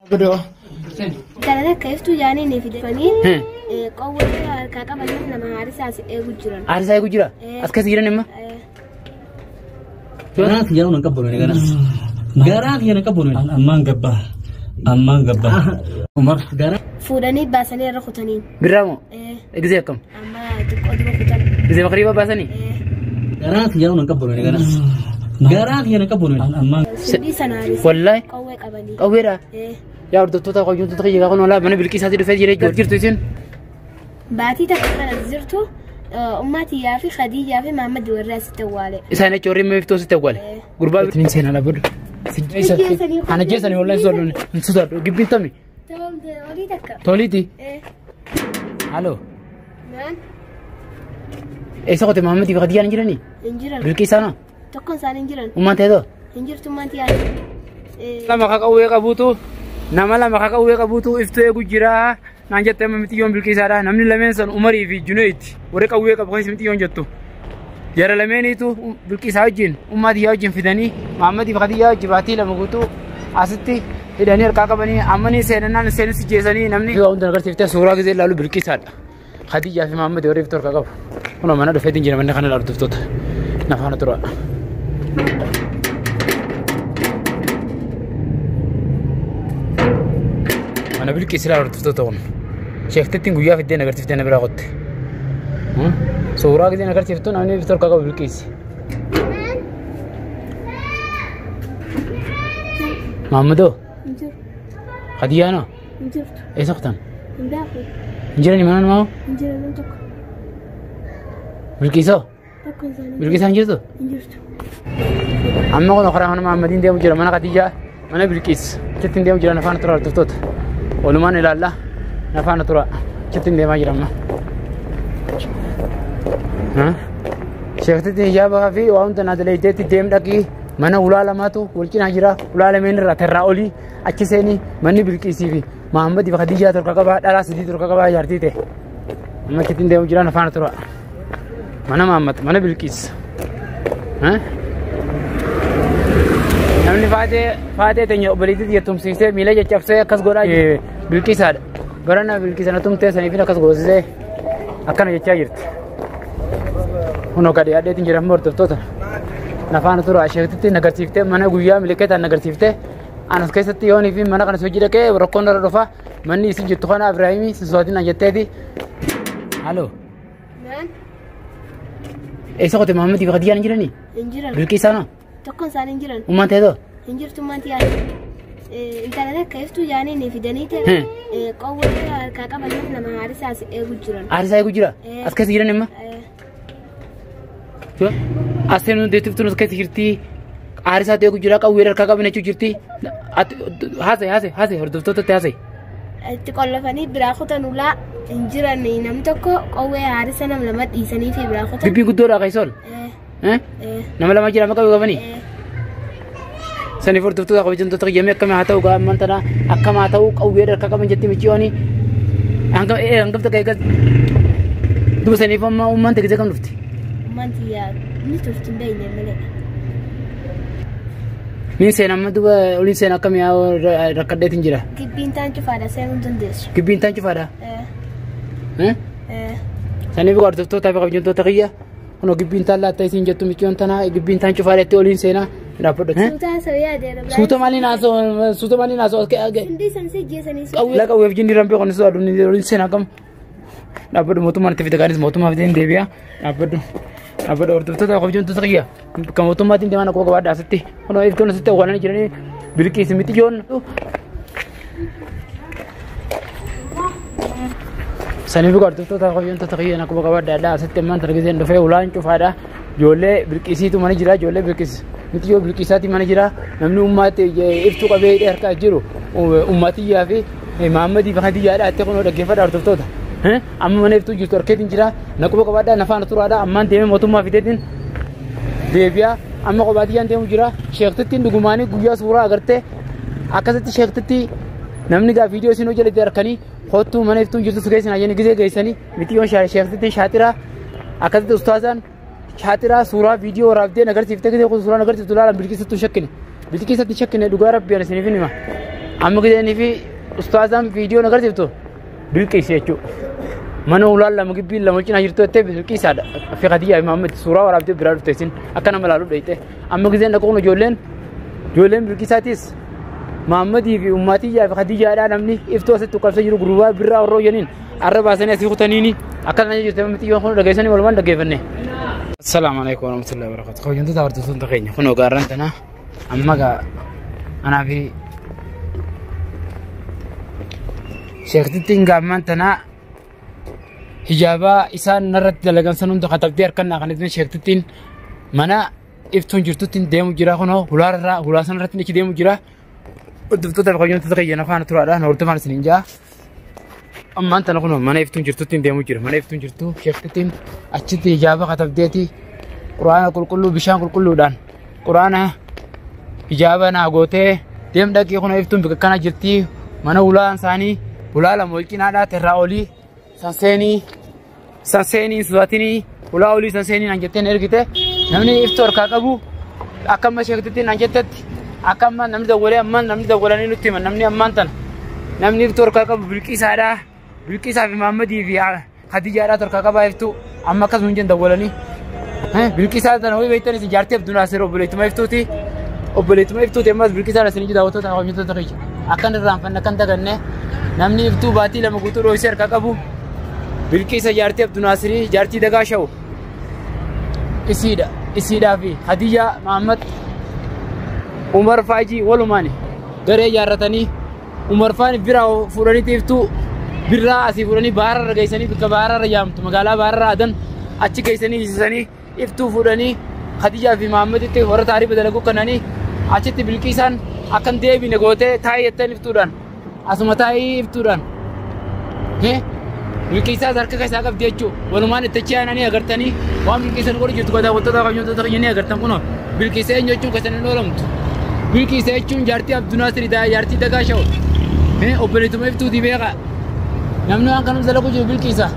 Godoo. Kana takka iftuu jaanii ni fidanii qawwee harkaa qaban nama haarisaas eegu jiran. Aarisaa eegu jira? As keessa jiran imma? Garaa kiyya nan qabboon gara. Garaa kiyya nan qabboon. Ammaan gabbaa. Ammaan gabbaa. Umar garaa. Fuudhanii baasanii irra kutaniin. Birraa moo? Gisee akkam? Amma xiqqoo dura kutan. Gisee makriiba baasanii? Garaa kiyya nan qabboon gara. Garaa kiyya nan qabboon. Ammaan Sindii sana haarisa. Wallaahi. Qawwee qabanii. Qawweedha. Yaa hordoftoota hojjettoota kiyya kun olaa mana bilqiisaatii dhufee jira jechuudha. Jirtu isin? Baatii takka kana jirtu ummatiyyaa fi Khadijaa fi Mahammad warra asitti awwaale. Isaan jechuun warri meeftoo sitti awwaale. Gurbaa ittiin seenaa dhaabadhu. Ana jeessanii wallaan sodaadhu hin sodaadhu gibbiin tami. Olii takka. Toliiti. Halo. Naan Eessa qote Mahammad fi Khadijaan hin jiranii? hin jiran. Bilqiisaa noo? Tokkoon isaanii hin jiran. Ummaan ta'e too? Hin jirtu ummatiyyaa. Lama ka qawwee qabuutu nama lama ka qawwee qabuutu iftuu eegu jira. Naan jettee amma mitiyyoon bilqiisaadha. Namni lameen san Umarii fi Juneeti. Warri qawwee qabu keessa mitiyyoon jettu. Jara lameeniitu bilqiisaa wajjin ummaa tiyyaa wajjin fidanii Mahammadii fi Khadijaa wajjin baatii lama guutuu asitti hidhanii harkaa qabanii ammanii seenannaan seenis jeesanii namni. Waa hunda agarsiiftee suuraa gisee ilaalu bilqiisaadha. Khadijaa fi Mahammadii warri iftuu harkaa qabu. Kunoo mana dhufeetiin jira manni kana ilaalu tuftoota. Nafaana tura. Mana bilqiis ilaalu tuftoota kun. Sheektittiin guyyaa fiddeen agarsiiftee na biraa qotte. Suuraa giseen agarsiiftu namni iftuu harkaa qabu bilqiisi. Mahammadoo Hin jiru. Khadijaanoo Hin jirtu. eessa kutan? Hin beeku. Hin jirani mana namaa Hin jiran nam tokko. Bilqiisoo Tokkoon isaanii Bilqiisaa hin jirtu? hin jirtu. Amma kun karaa mana Mahammadiin deemu jira mana Khadijaa mana Bilqiis achitti deemu jira nafaana tura hordoftoota. Walumaan ilaalla nafaana tura achitti deemaa jira amma. Sheektitti hijaabaa fi waa hunda naa dalaiteetti deem dhaqii mana ulaa lamaatu wal cinaa jira ulaa lameen irraa terraa olii achi seenii manni Bilqiisii fi Mahammadii fi Khadijaa torka qabaa dhalaa sadii torka qabaa jaartii ta'e. Amma achitti deemu jira nafaana tura. Mana Mahammad mana Bilqiis. Namni faatee faatee teenya obboleettii jettumsiisee miila caccabsee akkas godhaa jira. Bilqiisaadha. Barana Bilqiisa na tumtee saniif akkas goosisee akkana jechaa jirti. Kunoo gadi addeetiin jira amma hordoftoota. Nafaana tura sheektitti nagarsiiftee mana guyyaa milikeetaan nagarsiiftee anas keessatti yoonii fi mana kana hojii dhaqee rakkoon irra dhufa manni isin jirtu kana Ibraahimii sin sodaatin jetteeti. Halo. Naan Eessa qote Mahammadii fi Khadijaan hin jiranii? hin jiran. Bilqiisaa noo? Tokkoon isaanii hin jiran. Ummaan ta'e too? Hin jirtu ummatiyyaa. Intala takka iftuu jaanii ni fidanii qawwee harkaa qaban nama haarisaas eegu jiran. Aarisaa eegu jira? As keessa jiran imma? As seenuu deettiftuun as keessa jirti. Aarisaa eegu jira qawwee harkaa qaban jechuu jirti. Haasa'e haasa'e haasa'e hordoftootatti haasa'e. Itti qollofanii biraa kutan ulaa hin jiran namni tokko qawwee haarisa nam lama dhiisanii fi biraa kutan. Dubbiin guddoodha keessoon. Nama lama jira amma qawwee qabanii. Saniif hordoftoota kabajamtoota kiyyamee akkam haa ta'u gaa ammaan tana akkam haa ta'u qawwee harkaa qaban jetti michiyooni. Hangam hangam takka eegas. Duba saniif amma ummaan gisee kam dhufti? Ummatiyyaa ni turti hin beekne malee. Niin seena amma duba oliin seena akkam yaa rakkadheetiin jira. Gibbiin taan cufaadha seenuu hin dandeessu. Gibbiin taan cufaadha. Saniif hordoftoota fi kabajamtoota kiyya kunoo gibbiin taan laatta isiin jettu michiyoon tana gibbiin taan cufaadha oliin seenaa dhaabbadhu. Suuta haasa'u yaadeera. Suuta maaliin haasa'u suuta maaliin haasa'u Sindii san si geessanii qawwee qawweef jindi rambee qonis aduun oliin seenaa akkam dhaabbadhu mootummaan itti fide kaanis mootummaa fideen deebi'a dhaabbadhu dhaabbadhu hordoftoota kabajamtoota kiyya kan mootummaatiin deemaan akkuma qabaadha asitti kunoo iftoon asitti awwaalanii jiranii bilqiisi mixiyyoon. Saniif hordoftoota kabajamtoota kiyya akkuma qabaadha asitti ammaan targiseen dhufee ulaan cufaadha ijoollee bilqiisiitu mana jira ijoollee bilqiis mitiyyoo bilqiisaati mana jira namni ummaatti iftuu qabee hidhee harkaa jiru ummatiyyaa fi Mahammadii fi Khadijaadha itti kunoo dhaggeeffadha hordoftoota. Amma mana iftuu jirtu harkeetiin jira naquma qabaadha nafaana turaadha ammaan deemee mootummaa fideetiin deebi'a amma qobaatiyyaan deemu jira sheektittiin dhugumaanii guyyaa suuraa agartee akkasitti sheektitti namni gaa viidiyoo isin hojjete harkanii kottuu mana iftuun jirtu geessina jennee gisee geessanii mitiyyoon sheektittiin shaaxiraa akkasitti ustaazaan shaaxiraa suuraa viidiyoo waraabdee agarsiiftee gisee suuraan agarsiiftu ilaalan bilqiisatti shakkine bilqiisatti shakkine dhugaa rabbi ani isiniif hima. Amma gideenii fi ustaazaan viidiyoo agarsiiftu bilqiisi jechuudha. Mana ulaan lama gibbiin lama cinaa jirtu jettee bilqiisaadha. Fi Khadijaa fi Mahammad suuraa waraabdee biraa dhufte isin akka nama laalu dhayite. Amma gizeen dhaquun ijoolleen bilqiisaatis Mahammadii fi Ummaatiyyaa fi Khadijaadhaa namni iftoo asitti uqqabsee jiru gurbaa birraa warra hojjaniin arra baasanii asii kutaniini akkana jirte miti kun dhageessanii walumaan dhaggeeffanne. Assalaamu alaikum warahmatullahi wabarakatuh. Kabajamtoota hordoftoota keenya kun gaarraan tana amma gaa anaa fi sheektittiin gaammaan tanaa hijaabaa isaan narratti dalagan san hunda katabdee harkannaa kan ittiin sheektittiin mana iftuun jirtutti deemu jira kunoo hulaarraa hulaa sanarratti achi deemu jira. Hordoftoota kabajamtoota keenya afaan turaadhaan hordofaan isiniin jaa. Ammaan tana kunoo mana iftuun jirtutti deemu jira. Mana iftuun jirtu sheektittiin achitti hijaaba katabdeeti quraana qulqulluu bishaan qulqulluudhaan quraana hijaaba naa gootee deem dhaqee kunoo iftuun bakka kana jirti mana hulaan isaanii hulaa lama wal cinaadhaa terraa olii sanseenii sodaatinii hulaa olii sanseenii naan jetteen ergite namni iftuu harkaa qabu akka amma sheektittiin naan jettetti akka amma namni dawwalee ammaan namni dawwalanii nutti himan namni ammaan tana namni iftuu harkaa qabu bilqiisaadhaa bilqiisaa fi Mahammadii fi Khadijaadhaa harkaa qabaa iftuu amma akkasuma hin jennu dawwalanii bilqiisaa tana ho'i beektan isin jaartii Abdunaasir obboleettuma iftuuti obboleettuma iftuuti ammas bilqiisaa isin iji daawwattoota hawwattoota kiyya akkan irraanfanne akkan daganne namni iftuu baatii lama guutuu dho'isee harkaa qabu bilqiisa jaartii Abdunaasirii jaartii Dagaa Shawu isiidha isiidhaa fi Khadijaa Mahammad Umar Faajii walumaani garee ijaarratanii Umar Faan biraa fuudhanii iftuu birraa asii fuudhanii baararra geessanii bakka baararra yaamtu magaalaa baararra adan achi geessanii hiisisanii iftuu fuudhanii Khadijaa fi Mahammaditti warra taarifa dalaguu kennanii achitti bilqiisaan akkan deebine gootee taa'ii jettan iftuudhaan asuma taa'ii iftuudhaan bilqiisaas harka keessaa qabdi jechuudha. Walumaan itti achi aananii agartanii waan bilqiisan godhu jirtu daawwattoota kabajamtoota keenyanii agartan kunoo bilqiisa eenyu jechuun keessan hin oolamtu. Bilqiisa jechuun jaartii Abdunaasir jaartii Dagaa Shawu obboleettuma iftuuti beekaa. Namni waan kanuma dalagu jiru bilqiisa.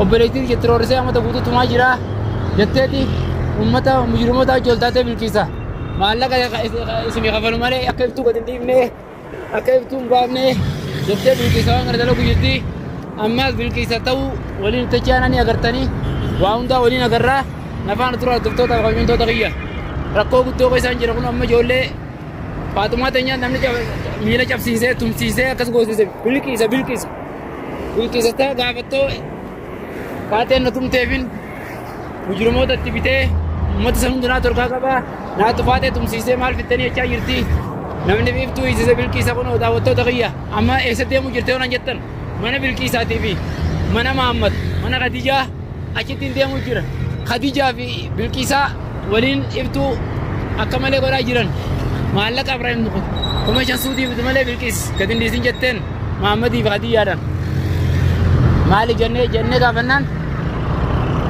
Obboleettiin jetti roorisee amata guutuu tumaa jira jetteeti uummata mujrimoota wajji ol taatee bilqiisa. Maallaqa isinii kafalu malee akka iftuu gad hin dhiifne akka iftuu hin baafne jettee bilqiisa waan kana dalagu jirti. Ammas bilqiisa ta'uu waliin itti achi aananii agartanii waa hundaa waliin agarraa nafaan tura hordoftoota kabajamtoota kiyya. Rakkoo guddoo isaan jira kun amma ijoollee Faaxumaa teenyaan namni miila cabsiisee tumsiisee akkas goosise bilqiisa bilqiisa. Bilqiisa ta'e gaafattoo faaxeen na tumteefin mujrimoota itti bitee uummata san hundanaa torkaa qabaa naatu faaxee tumsiisee maal fittanii jechaa jirti. Namni iftuu hiisise bilqiisa kun daawwattoota kiyya amma eessa deemu jirtee yoonaan jettan mana bilqiisaatii fi mana Mahammad mana Khadijaa achitti hin deemu jira. Khadijaa fi bilqiisaa waliin iftuu akka malee godhaa jiran maallaqa Ibrahim 5,000 suutii bitu malee bilqiis gadi hin dhiisin jetteen Mahammadii fi Khadijaadhaan. Maali jennee jennee gaafannaan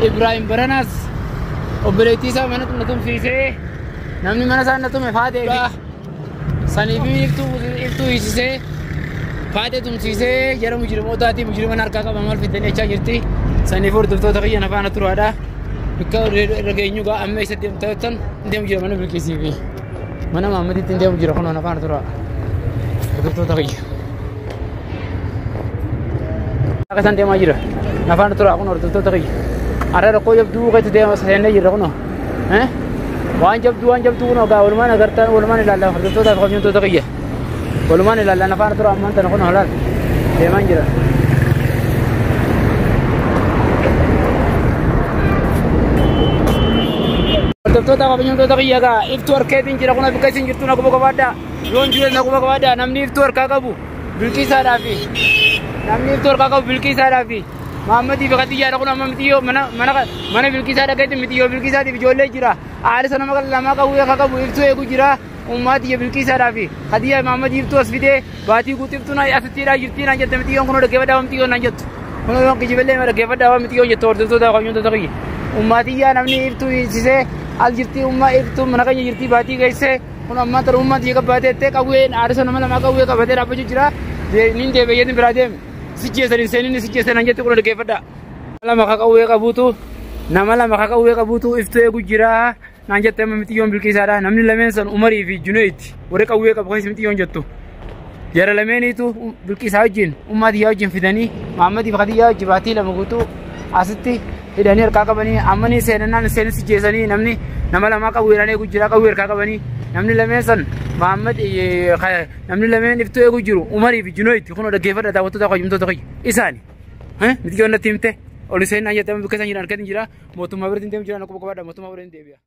Ibrahim Baranaas obboleettii isaa mana na tumsiisee namni mana isaa na tume faatee fi sanii fi iftuu hiisisee faatee tumsiisee jara mujrimootaatii mujriman harkaa qaba maal fiddanii jechaa jirti. Saniif hordoftoota kiyya nafaana turaadha. Bakka irra geenyu gaa amma eessa deemtaa jettan deemu jira mana bilqiisii fi mana Mahammadiitti deemu jira kunoo nafaana turaa. Hordoftoota kiyya. Akka isaan deemaa jira. Nafaana turaa kun hordoftoota kiyya. Arra rakkoo jabduu keessa deema seennee jirra kunoo. Waan jabduu kunoo gaa walumaan agartan walumaan ilaallaa hordoftoota fi kabajamtoota kiyya. Walumaan ilaallaa nafaana turaa ammaan tana kunoo laal deemaa jira. Hordoftoota kabajamtoota kiyya gaa iftuu harkeetiin jira kun bakka isin jirtu na quba qabaadhaa. Yoon jireenya na quba qabaadhaa namni iftuu harkaa qabu bilqiisaadhaa fi namni iftuu harkaa qabu bilqiisaadhaa fi Mahammadii fi Khadijaadha kun amma mitiyyoo mana bilqiisaa dhaqeetti mitiyyoo bilqiisaatiif ijoollee jira. Aalisa nama lamaa qabu eega qabu iftuu eegu jira. Ummaatiyya bilqiisaadhaa fi Khadijaa Mahammadii iftuu as fidee baatii guutuu iftuu asittiidhaa jirtii naan jette mitiyyoon kunoo dhaggeeffadhaa waan mitiyyoon naan jettu. Kunoo yoon kijiballee dhaggeeffadhaa waan mitiyyoon jettu hordoftoota kabajamtoota kiyya. Ummaatiyyaa namni iftuu hiisisee al jirtii ummaa iftuu mana keenya jirtii baatii geessee kun ammaan tana ummaatiyya qabbaateettee qawween aalisa nama lamaa qawwee qabatee dhaabbachuu jira. Niin deebi'ee biraa deeme. Sicheessan hin seenin sicheessan naan jetti kun dhaggeeffadhaa. Lama ka qawwee qabuutu nama lama ka qawwee qabuutu iftuu eegu jira naan jette amma mitiyyoon bilqiisaadha. Namni lameen san Umarii fi Juneetti warri qawwee qabu keessa mitiyyoon jettu. Jara lameeniitu Bilqiisaa wajjin ummaa tiyyaa wajjin fidanii Mahammadiif Khadijaa wajjin baatii 2 guutuu asitti hidhanii harkaa qabanii ammanii seenannaan seenis jeesanii namni nama lamaa qawweedhaan eegu jira qawwee harkaa qabanii namni lameen san Mahammad namni lameen iftuu eegu jiru Umarii fi Junoyti kunoo dhaggeeffadha daawwattoota kabajamtoota kiyya isaani. Miti yoon natti himte ol seenaa jettee bakka isaan jiran argatin jira mootummaa biratti hin deemu jira akkuma qabaadha mootummaa biratti hin deebi'a.